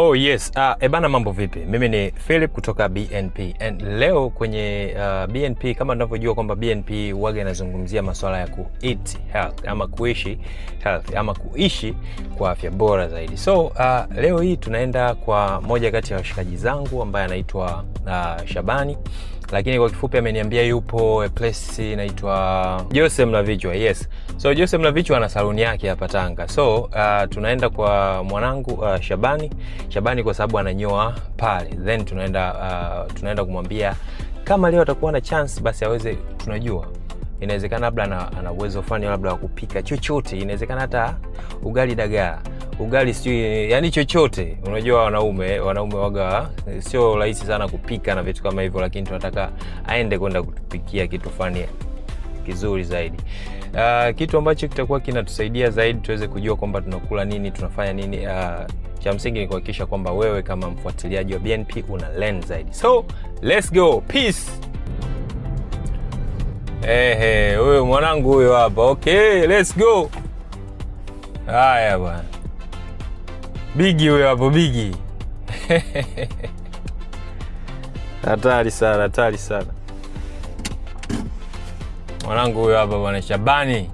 Oh yes, ebana mambo vipi? Mimi ni Philip kutoka BNP and leo kwenye BNP kama tunavyojua kwamba BNP huwaga inazungumzia masuala ya ku eat health ama kuishi health ama kuishi kwa afya bora zaidi. So leo hii tunaenda kwa moja kati ya washikaji zangu ambaye anaitwa Shabani, lakini kwa kifupi ameniambia yupo a place inaitwa Jose Mlavichwa. Yes. So Jose Mlavichwa ana saluni yake hapa Tanga. So tunaenda kwa mwanangu Shabani. Shabani kwa sababu ananyoa pale. Then tunaenda kumwambia kama leo atakuwa na chance basi aweze, tunajua inawezekana labda ana uwezo fulani labda wa kupika chochote, inawezekana hata ugali dagaa, ugali sijui, yani chochote. Unajua wanaume waga sio rahisi sana kupika na vitu kama hivyo, lakini tunataka aende kwenda kutupikia kitu fulani kizuri zaidi. Kitu ambacho kitakuwa kinatusaidia zaidi tuweze kujua kwamba tunakula nini, tunafanya nini. Cha msingi ni kuhakikisha kwamba wewe kama mfuatiliaji wa BNP una learn zaidi. So let's go, peace. Ehe, huyo mwanangu huyo hapa. Okay, let's go. Haya bwana. Bigi huyo hapo, Bigi. Hatari sana, hatari sana. Mwanangu huyo hapa bwana Shabani.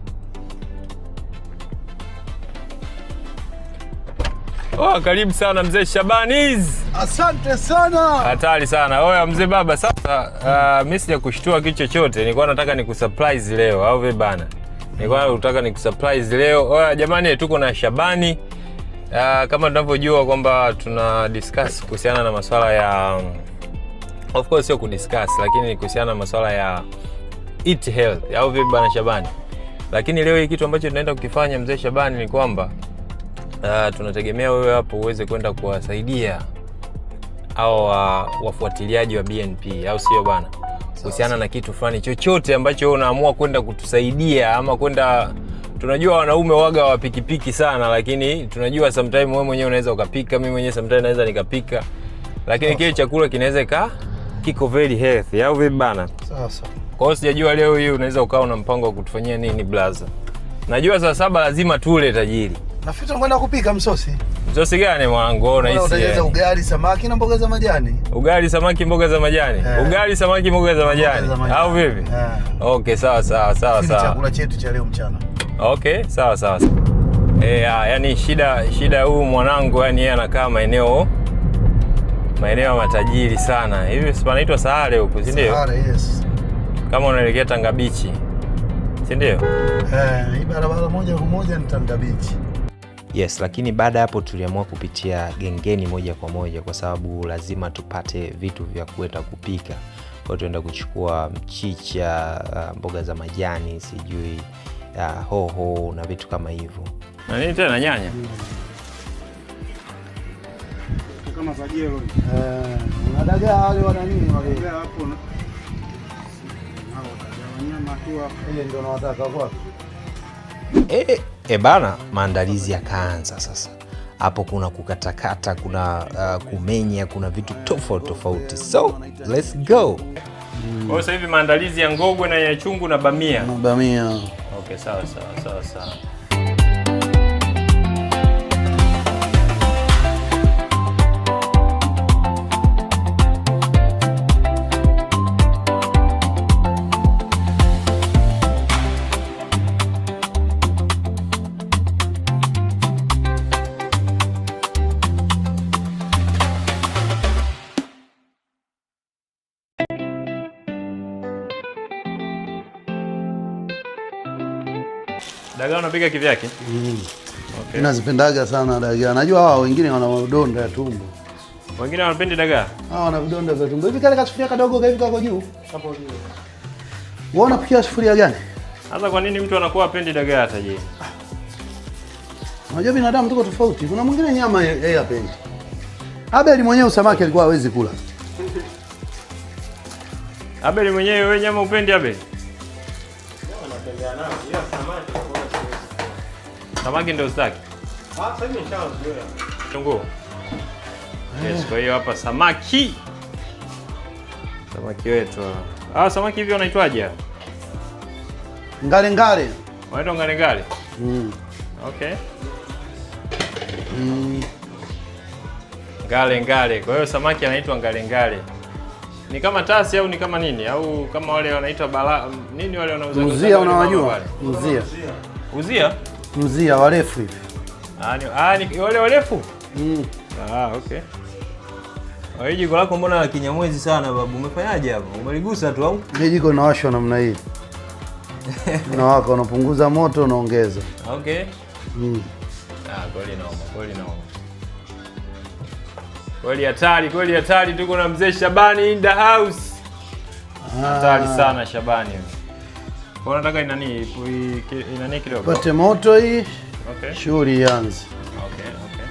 Oh, karibu sana mzee Shabani. Asante sana. Hatari sana. Oya mzee baba, sasa mimi sija kushtua kitu chochote. Nilikuwa nataka nikusurprise leo au vipi bana? Nilikuwa nataka nikusurprise leo. Oya jamani, tuko na Shabani. Kama tunavyojua kwamba tuna discuss kuhusiana na masuala ya, of course sio kudiscuss, lakini ni kuhusiana na masuala ya eat health au vipi bana Shabani? Lakini leo hii kitu ambacho tunaenda kukifanya mzee Shabani ni kwamba tunategemea wewe hapo uweze kwenda kuwasaidia au wafuatiliaji wa BNP au sio bana, kuhusiana na kitu fulani chochote ambacho wewe unaamua kwenda kutusaidia ama kwenda, tunajua wanaume waga wa pikipiki sana, lakini tunajua sometime wewe mwenyewe unaweza ukapika, mimi mwenyewe sometime naweza nikapika, lakini kile chakula kinaweza kiko very healthy au vipi bana? Sasa Kwa hiyo sijajua leo hii unaweza ukawa una mpango wa kutufanyia nini blaza. Najua saa 7 lazima tule tajiri. Nafikiri kwenda kupika msosi. Msosi gani mwanangu? Wewe unahisi? Utajaza Yani? ugali, samaki na mboga za majani. Ugali, samaki, mboga za majani. Ugali, samaki, mboga za majani. Mboga za majani. Au vipi? Eh. Okay, sawa sawa sawa Hii ni sawa. chakula chetu cha leo mchana. Okay, sawa sawa. Yani shida huyu mwanangu yani yeye anakaa maeneo ya matajiri sana. Hivi si panaitwa Sahare huku, si ndio? Sahara, yes. Kama unaelekea Tanga Beach. Si ndio? Hii barabara moja kwa moja ni Tanga Beach. Yes, lakini baada hapo tuliamua kupitia gengeni moja kwa moja kwa sababu lazima tupate vitu vya kwenda kupika. Kwa hiyo tuenda kuchukua mchicha, mboga za majani, sijui hoho na vitu kama hivyo. Na nini tena nyanya? Kama za jelo. Na dagaa wale wana nini wale? Hapo na wanyama tu hapo. Ndio nawataka kwa. Bana, maandalizi yakaanza sasa. Hapo kuna kukatakata, kuna kumenya, kuna vitu tofauti tofauti. So, let's go. Kwa hiyo sasa hivi maandalizi ya ngogwe na ya chungu na bamia. Na bamia. Okay, sawa sawa sawa sawa. Dagaa unapika kivyake? Okay. Nazipendaga sana dagaa. Najua hawa wengine wana vidonda ya tumbo. Wengine wanapendi dagaa? Hawa wana vidonda vya tumbo. Hivi kale kasufuria kadogo hivi kako juu? Hapo juu. Wewe unapikia sufuria gani? Sasa kwa nini mtu anakuwa hapendi dagaa tajiri? Unajua binadamu tuko tofauti. Kuna mwingine nyama yeye hapendi. Abeli mwenyewe samaki alikuwa hawezi kula. Abeli mwenyewe wewe nyama upendi Abeli? Samaki ndio usitaki? Sasa hivi nishazoea. Chungu. Yes, kwa hiyo hapa samaki. Samaki wetu. Samaki hivi wanaitwaje? Ngale ngale. Wanaitwa ngale ngale? Okay. Ngale ngale. Kwa hiyo samaki anaitwa ngale ngale. Ni kama tasi au ni kama nini? Au kama wale wanaitwa bala nini wale wanauza? Mzia unawajua? Mzia. Uzia? Mzia warefu hivi. Ni wale warefu? Mm. Ah, okay. Hii jiko lako mbona la kinyamwezi sana babu? Umefanyaje hapo? Umeligusa tu au? Hii jiko linawashwa namna hii. Unawaka, unapunguza moto, unaongeza. Okay. Mm. Ah, kweli naoma, kweli naoma. Kweli hatari, kweli hatari, tuko na mzee Shabani in the house. Hatari sana Shabani. Kwa nataka inani inani kidogo. Pate moto hii. Okay. Shughuli ianze. Okay, okay.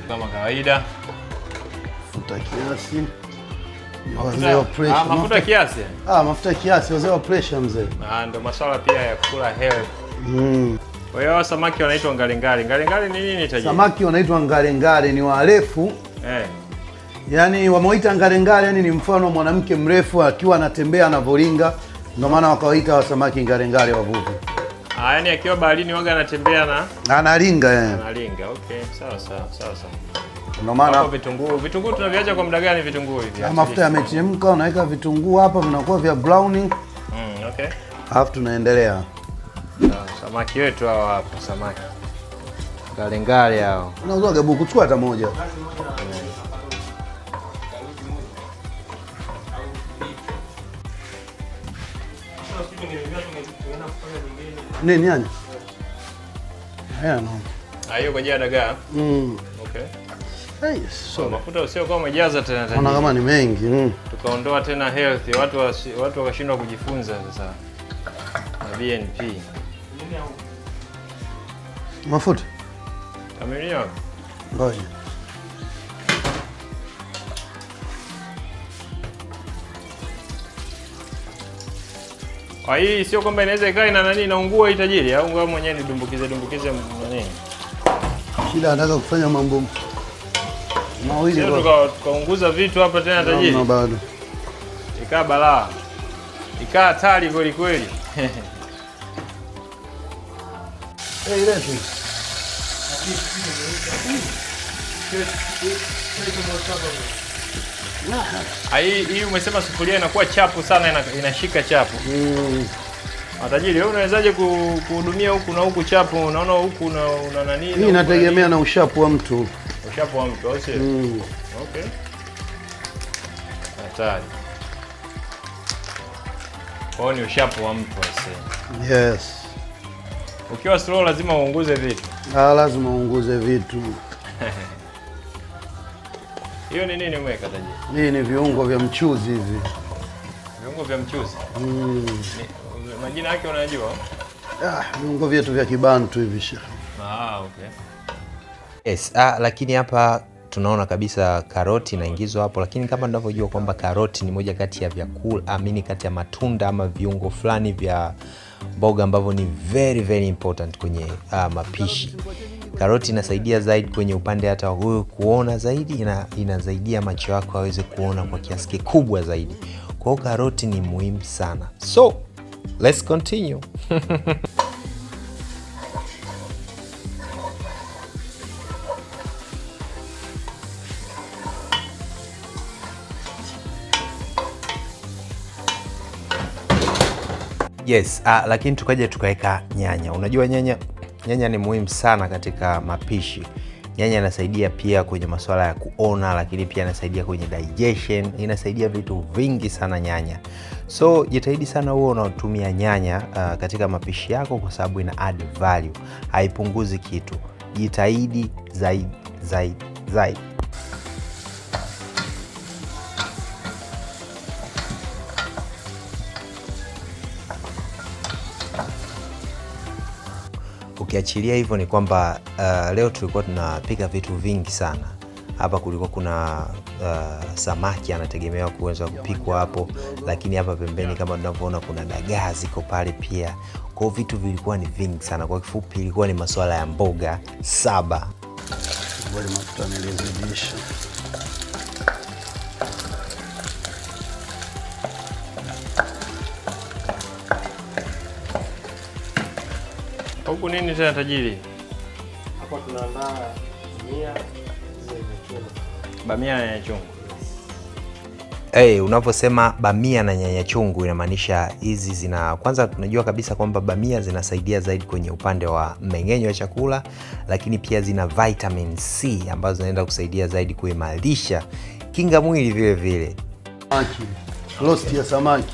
Kama kawaida. Mafuta kiasi. Wazee wa pressure. Mafuta kiasi. Mafuta kiasi, wazee wa pressure mzee. Ndio masuala pia ya kula health. Mm. Kwa hiyo samaki wanaitwa ngalengale. Ngalengale ni nini tajiri? Samaki wanaitwa ngalengale ni warefu. Eh. Yaani wamewaita ngalengale, yani ni mfano mwanamke mrefu akiwa anatembea anavoringa, ndio maana wakawaita wa samaki ngalengale wavuvi. Yaani akiwa baharini waga anatembea na analinga eh. Analinga. Okay, sawa sawa sawa sawa. Ndio maana hapo vitunguu tunaviacha kwa muda gani vitunguu hivi? Mafuta yamechemka, unaweka vitunguu hapa vinakuwa vya browning. Okay. Alafu tunaendelea. Samaki wetu hawa hapo, samaki ngalengale hao. Unauza gabuku, chukua hata moja. Nini nyanya? Haya no. Hiyo kwa ajili ya dagaa. Mm. Okay. Hey, so mafuta usio kama umejaza tena tena. Ona kama ni mengi. Mm. Tukaondoa tena health, watu wakashindwa kujifunza sasa. Na BNP. Mafuta. Kamilio. Ngoja. Kwa hii sio kwamba inaweza ikae na nani inaungua hii tajiri au ngao mwenyewe ni dumbukize nani? Shida anataka kufanya mambo mawili. Sio tukaunguza vitu hapa tena tajiri. No, bado. Ikaa balaa. Ikaa hatari kweli kweli. Eh, ile. Hii umesema sufuria inakuwa chapu sana, inashika chapu. Mm. Matajiri, wewe unawezaje kuhudumia huku na huku chapu? Unaona huku una nani? Hii inategemea na ushapu wa mtu. Ushapu wa mtu, au sio? Mm. Okay. Hatari. Kwa ni ushapu wa mtu aisee. Yes. Ukiwa slow lazima uunguze vitu. Lazima uunguze vitu. Hiyo ni nini umeweka tajiri? Hii ni viungo vya mchuzi hivi. Viungo vya mchuzi? Mm. Majina yake unajua? Viungo vyetu vya Kibantu hivi shekhi. Okay. Yes, lakini hapa tunaona kabisa karoti inaingizwa hapo, lakini kama tunavyojua kwamba karoti ni moja kati ya vyakula, amini kati ya matunda ama viungo fulani vya mboga ambavyo ni very very important kwenye mapishi. Karoti inasaidia zaidi kwenye upande hata wewe kuona zaidi, inasaidia macho yako aweze kuona kwa kiasi kikubwa zaidi. Kwa hiyo karoti ni muhimu sana. So, let's continue. Yes, lakini tukaja tukaweka nyanya. Unajua nyanya ni muhimu sana katika mapishi. Nyanya inasaidia pia kwenye masuala ya kuona, lakini pia inasaidia kwenye digestion, inasaidia vitu vingi sana nyanya. So jitahidi sana uwe unatumia nyanya katika mapishi yako kwa sababu ina add value, haipunguzi kitu. Jitahidi zaidi zaidi zaidi. Ukiachilia hivyo ni kwamba leo tulikuwa tunapika vitu vingi sana. Hapa kulikuwa kuna samaki anategemewa kuweza kupikwa hapo, lakini hapa pembeni kama tunavyoona kuna dagaa ziko pale pia. Kwa hiyo vitu vilikuwa ni vingi sana. Kwa kifupi ilikuwa ni masuala ya mboga 7. Ngoja mafuta nilizidisha. Huku nini tena tajiri? Hapa tunaandaa mia zile choma. Bamia na nyanya chungu. Hey, unavyosema bamia na nyanya chungu inamaanisha hizi zina, kwanza tunajua kabisa kwamba bamia zinasaidia zaidi kwenye upande wa mmeng'enyo wa chakula, lakini pia zina vitamin C ambazo zinaenda kusaidia zaidi kuimarisha kinga mwili vile vile. Samaki. Roast ya samaki.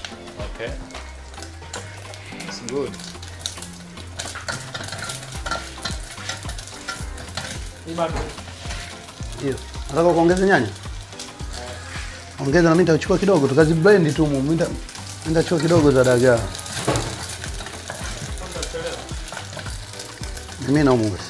Okay. It's good. Hiyo. Nataka kuongeza nyanya? Ongeza na mimi nitachukua kidogo, tukazi blend tu mu. Mimi nitachukua kidogo za dagaa. Mimi na musi.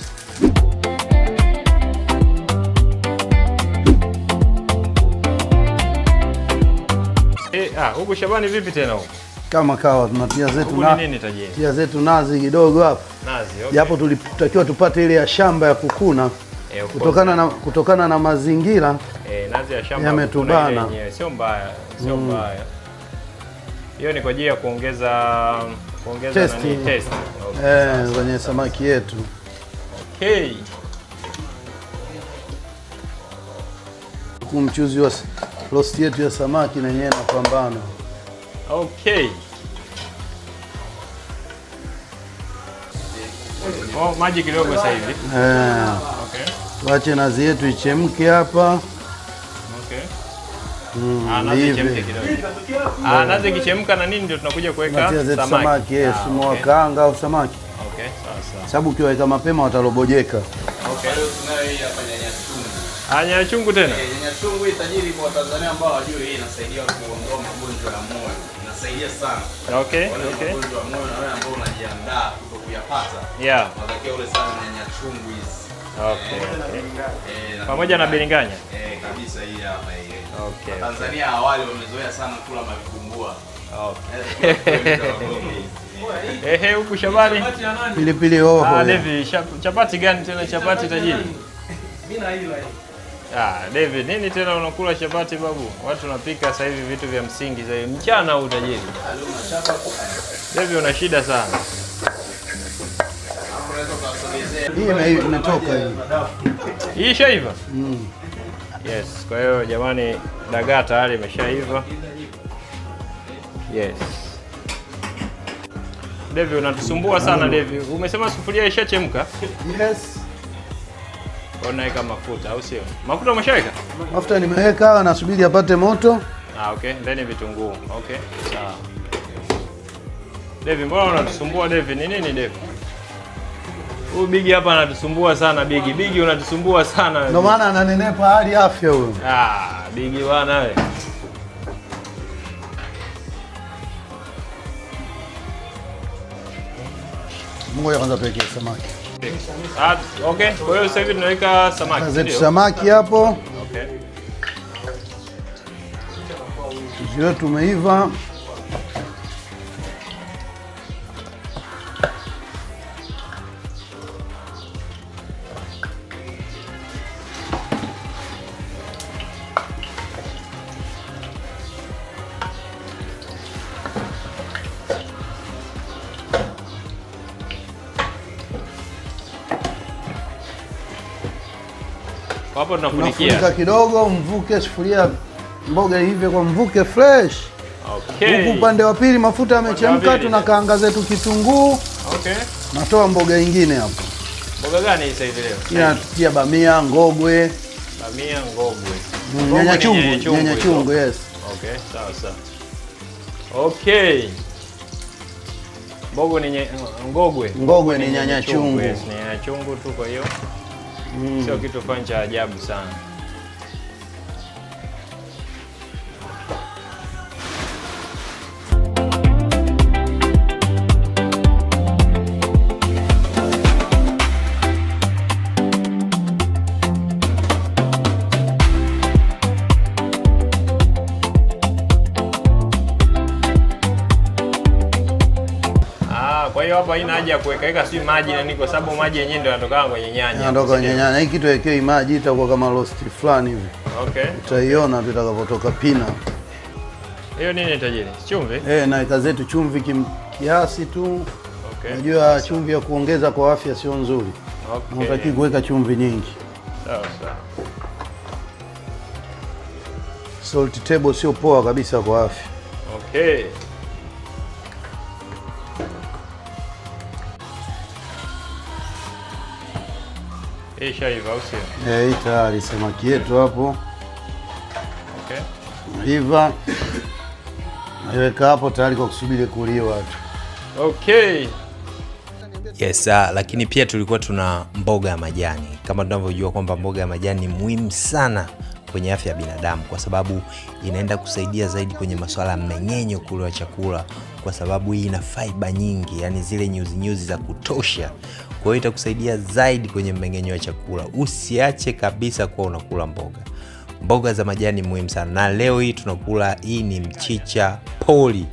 Huku Shabani vipi tena huku? Kama kawa tunatia zetu Huku na ni nini tajiri? Tia zetu nazi kidogo hapa. Nazi, okay. Japo tulitakiwa tupate ile ya shamba ya kukuna. Kutokana na mazingira nazi ya shamba yametubana. Sio mbaya, sio mbaya. Hiyo ni kwa ajili ya kuongeza test, nani test. Okay, kwenye samaki yetu. Okay. Huku mchuzi wa roast yetu ya samaki na yenyewe inapambana. Okay. Oh, maji kidogo sasa hivi. Okay. Tuache nazi yetu ichemke hapa. Okay. Nazi ichemke kidogo. Nazi ikichemka na nini ndio tunakuja kuweka samaki. Samaki, yes, mwakaanga au samaki. Okay, sawa sawa. Sababu ukiweka mapema watarobojeka. Okay. Leo tunayo hii hapa nyanya chungu. Nyanya chungu tena? Nyanya chungu hii tajiri kwa Tanzania ambao hawajui, hii inasaidia kuondoa magonjwa ya moyo. Inasaidia sana. Okay, okay. Magonjwa ya moyo na wewe ambao unajiandaa kutokuyapata. Yeah. Unatakiwa ule sana nyanya chungu hizi. Okay. Pamoja na biringanya? Kabisa hii hapa hii. Okay. Tanzania awali wamezoea sana kula mavitumbua. Okay. Ehe, huku Shabani. Pilipili hoho. Devi, chapati gani tena chapati tajiri? Mimi na hila hii. David, nini tena unakula chapati babu? Watu wanapika sasa hivi vitu vya msingi sasa hivi. Mchana huu tajiri. David, una shida sana. Hii imetoka hii. Hii ishaiva? Yes, kwa hiyo jamani dagaa tayari imeshaiva. Yes. David, unatusumbua sana David. Umesema sufuria ishachemka? Yes. Unaweka mafuta au sio? Mafuta umeshaweka? Mafuta nimeweka, nasubiri apate moto. Okay, then vitunguu. Okay, sawa. David, mbona unatusumbua David? Ni nini David? Huyu Bigi hapa anatusumbua sana Bigi. Bigi unatusumbua sana. Ndio maana ananenepa hali afya huyo. Bigi bwana wewe. Mungu kwanza tuweke samaki. Okay. Kwa hiyo sasa hivi tunaweka samaki. Zetu samaki hapo. Okay. Mchuzi wetu umeiva. Hapo tunafunikia. Tunafunika kidogo, mvuke sufuria mboga hivi kwa mvuke fresh. Okay. Huku upande wa pili mafuta yamechemka, tunakaanga zetu kitunguu. Okay. Natoa mboga nyingine hapo. Mboga gani hii sasa hivi leo? Pia bamia, ngogwe. Bamia, ngogwe. Nyanya chungu, nyanya chungu, yes. Okay, sawa sawa. Okay. Mbogo ni ngogwe. Ngogwe ni nyanya chungu. Yes, ni nyanya chungu tu kwa hiyo. Sio kitu fani cha ajabu sana. Kwa hiyo hapa haina haja ya kuweka si maji na nini kwa sababu maji yenyewe ndio yanatoka kwenye nyanya. Yanatoka kwenye nyanya. Hii kitu wekee maji itakuwa kama roast fulani hivi. Okay. Utaiona tu itakapotoka pina. Hiyo nini tajiri? Chumvi? Na zetu chumvi kiasi tu. Okay. Unajua chumvi ya kuongeza kwa afya sio nzuri. Okay. Unataka kuweka chumvi nyingi. Sawa sawa. Salt table sio poa kabisa kwa afya. Okay. Ishaiva au sio? Eh, hii tayari samaki yetu hapo. Okay. Iva. Naiweka hapo tayari kwa kusubiri kuliwa tu. Okay. Yes, lakini pia tulikuwa tuna mboga ya majani. Kama tunavyojua kwamba mboga ya majani ni muhimu sana kwenye afya ya binadamu, kwa sababu inaenda kusaidia zaidi kwenye masuala ya mmeng'enyo kule wa chakula, kwa sababu hii ina fiber nyingi, yani zile nyuzi nyuzi za kutosha. Kwa hiyo itakusaidia zaidi kwenye mmeng'enyo wa chakula. Usiache kabisa kuwa unakula mboga. Mboga za majani muhimu sana, na leo hii tunakula, hii ni mchicha poli.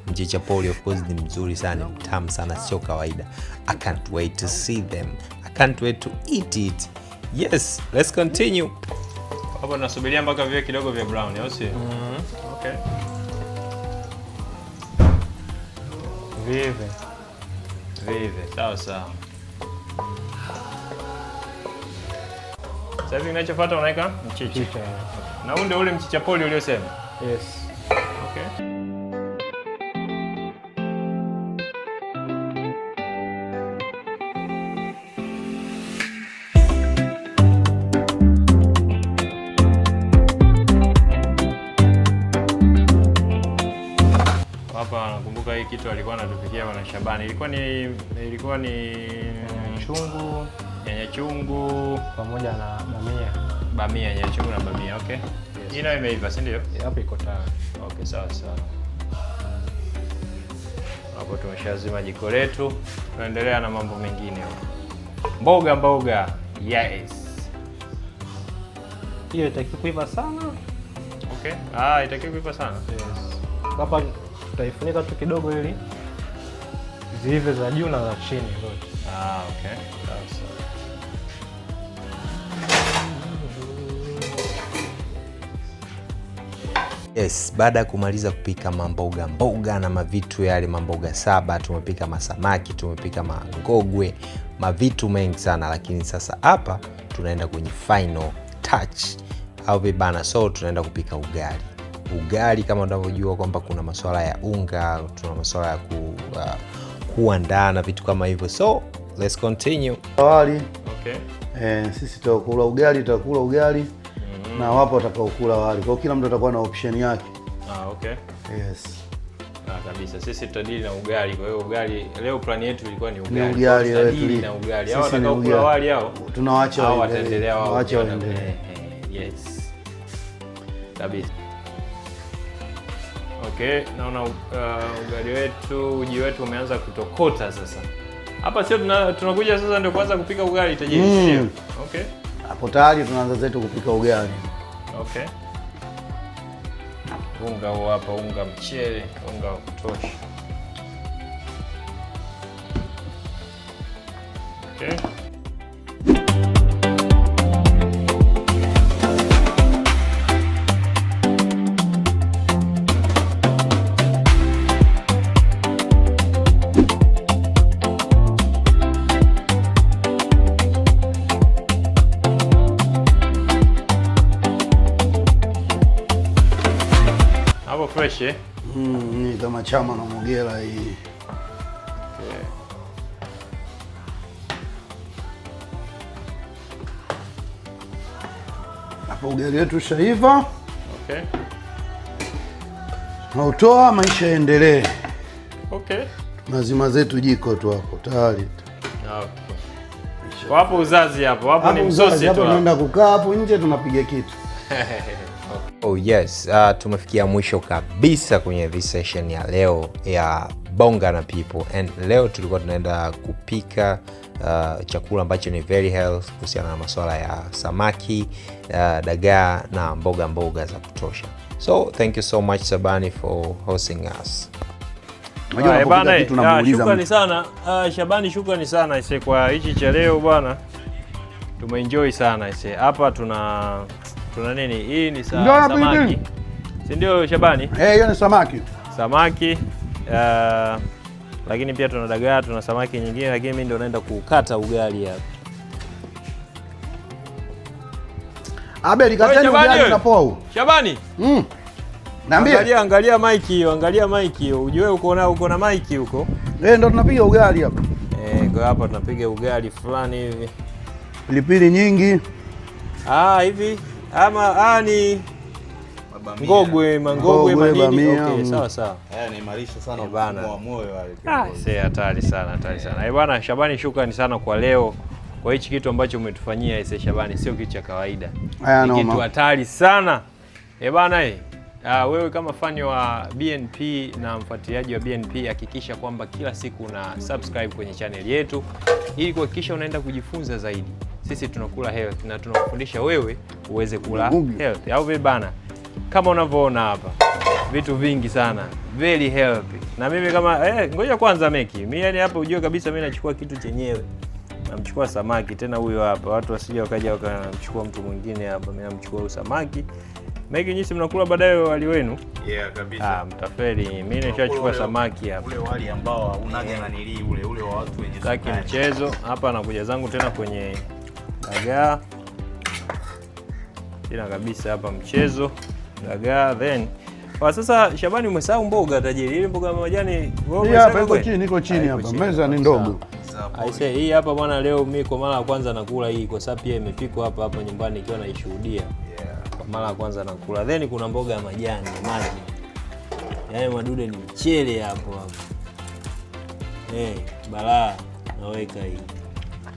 Mchicha poli of course ni mzuri sana, ni mtamu sana, sio kawaida. I can't wait to see them. I can't wait to eat it. Yes, let's continue. Hapo tunasubiria mpaka viwe kidogo vya brown, au sio? Okay. Vive. Vive, sawa sawa. Sasa hivi kinachofuata unaweka mchicha. Mchicha. Na huu ndio ule mchicha poli uliosema. Yes. Okay. Hapa nakumbuka hii kitu alikuwa anatupikia bwana Shabani. Ilikuwa ni Chungu nyanya chungu, pamoja na bamia. Bamia, nyanya chungu na bamia, okay. Yes. Hii nayo imeiva, si ndio? Hapo iko tayari. Okay, sawa sawa. Hapo tumeshazima jiko letu, tunaendelea na mambo mengine huko. Mboga mboga, yes. Hiyo itakiwa kuiva sana. Okay. Ah, itakiwa kuiva sana. Yes. Hapa tutaifunika tu kidogo ili ziive za juu na za chini zote. Ah, okay. Sawa sawa. Yes, baada ya kumaliza kupika mamboga mboga na mavitu yale mamboga saba, tumepika masamaki, tumepika mangogwe, mavitu mengi sana, lakini sasa hapa tunaenda kwenye final touch au vibana. So tunaenda kupika ugali. Ugali kama unavyojua kwamba kuna masuala ya unga, tuna masuala ya kuandaa na vitu kama hivyo. So let's continue. Wali. Okay. Sisi tutakula ugali, tutakula ugali. Na wapo watakaokula wali. Kwa hiyo kila mtu atakuwa na option yake. Ah, okay. Yes. Ah, kabisa. Sisi tutadili na ugali. Kwa hiyo ugali leo plan yetu ilikuwa ni ugali. Ni ugali leo Tutadili na ugali. Hao Sisi ni watakaokula ugali. wali hao. Tunawaacha Hao waendelee. wataendelea wao. Tunawaacha waendelee. Yes. Kabisa. Okay, naona ugali wetu, uji wetu umeanza kutokota sasa. Hapa sio tunakuja sasa ndio kuanza kupika ugali tajiri, sio? Okay. Hapo tayari tunaanza zetu kupika ugali. Okay. Unga huu hapa, unga mchele, unga wa kutosha. Okay. Hapo fresh eh? Ni kama chama na Mogera hii. Okay. Hapo ugali wetu ushaiva. Okay. Tunautoa, maisha yaendelee. Okay. Tunazima zetu jiko tu hapo tayari. Okay. Kwa hapo uzazi hapo, hapo ni Hapo msosi uzazi, tu. hapo Hapo. tunaenda kukaa hapo nje tunapiga kitu. Oh yes, tumefikia mwisho kabisa kwenye this session ya leo ya Bonga na People, and leo tulikuwa tunaenda kupika chakula ambacho ni very health kuhusiana na masuala ya samaki, dagaa na mboga mboga za kutosha. So thank you so much Sabani for hosting us. Unajua Haya, unapopika bana, kitu unamuuliza shukrani mtu. sana Shabani, shukrani sana ise kwa hichi cha leo bwana, tumeenjoy sana ise. Hapa tuna nini? Hii ni Ndio ya samaki, pilipili. si ndio Shabani? Eh, hiyo ni samaki. Samaki lakini pia tuna dagaa, tuna samaki nyingine, lakini mimi ndio naenda kukata ugali hapa. Abeli, kateni ugali na poa huo. Shabani. Niambie. Angalia mic hiyo, angalia mic hiyo. Ujue uko na mic huko. Ndo tunapiga ugali hapa. Kwa hapa tunapiga ugali fulani hivi. Pilipili nyingi. Hivi ama ni ngogwe, mangogwe, madini. Okay, sawa sawa. Yanaimarisha sana mfumo wa moyo wale. Si hatari sana, hatari sana. Bwana Shabani, shukrani sana kwa leo. Kwa hichi kitu ambacho umetufanyia ese Shabani sio kitu cha kawaida. Ni kitu hatari sana. Bana wewe kama fani wa BNP na mfuatiliaji wa BNP, hakikisha kwamba kila siku una subscribe kwenye channel yetu ili kuhakikisha unaenda kujifunza zaidi. Sisi tunakula health na tunakufundisha wewe uweze kula health. Au vipi bana? Kama unavyoona hapa vitu vingi sana, very healthy. Na mimi kama ngoja kwanza meki. Mimi yani hapa ujue kabisa mimi nachukua kitu chenyewe. Namchukua samaki tena huyo hapa. Watu wasije wakaja wakamchukua mtu mwingine hapa. Mimi namchukua huyo samaki. Meki nyinyi mnakula baadaye wali wenu? Yeah, kabisa. Mtafeli. Mimi nishachukua samaki hapa. Ule wali ambao unaga na nili ule wa watu wenye sitaki mchezo. Hapa nakuja zangu tena kwenye dagaa. Tena kabisa hapa mchezo. Dagaa then. Kwa sasa Shabani umesahau mboga tajiri. Ile mboga ya majani wewe umesahau. Hapa iko chini, iko chini hapa. Meza ni ndogo. Aise, hii hapa bwana leo mimi kwa mara ya kwanza nakula hii kwa sababu pia imepikwa hapa hapa nyumbani ikiwa naishuhudia. Kwa mara ya kwanza nakula. Then kuna mboga ya majani, maji. Yaani madude ni mchele hapo hapo. Balaa naweka hii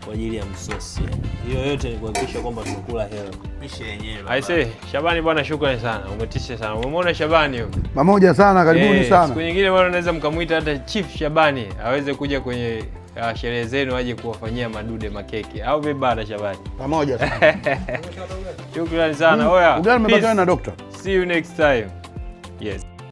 kwa ajili ya msosi. Hiyo yote ni kuhakikisha kwamba tunakula healthy. Pishe yenyewe. Aise, Shabani bwana shukrani sana. Umetisha sana. Umemuona Shabani huyo? Pamoja sana, karibuni sana. Siku nyingine bwana unaweza mkamuita hata Chief Shabani aweze kuja kwenye sherehe zenu aje kuwafanyia madude makeki. Au vipi bana Shabani? Pamoja sana. Shukrani sana. Oya. Ugali umepatiwa na doctor. See you next time. Yes.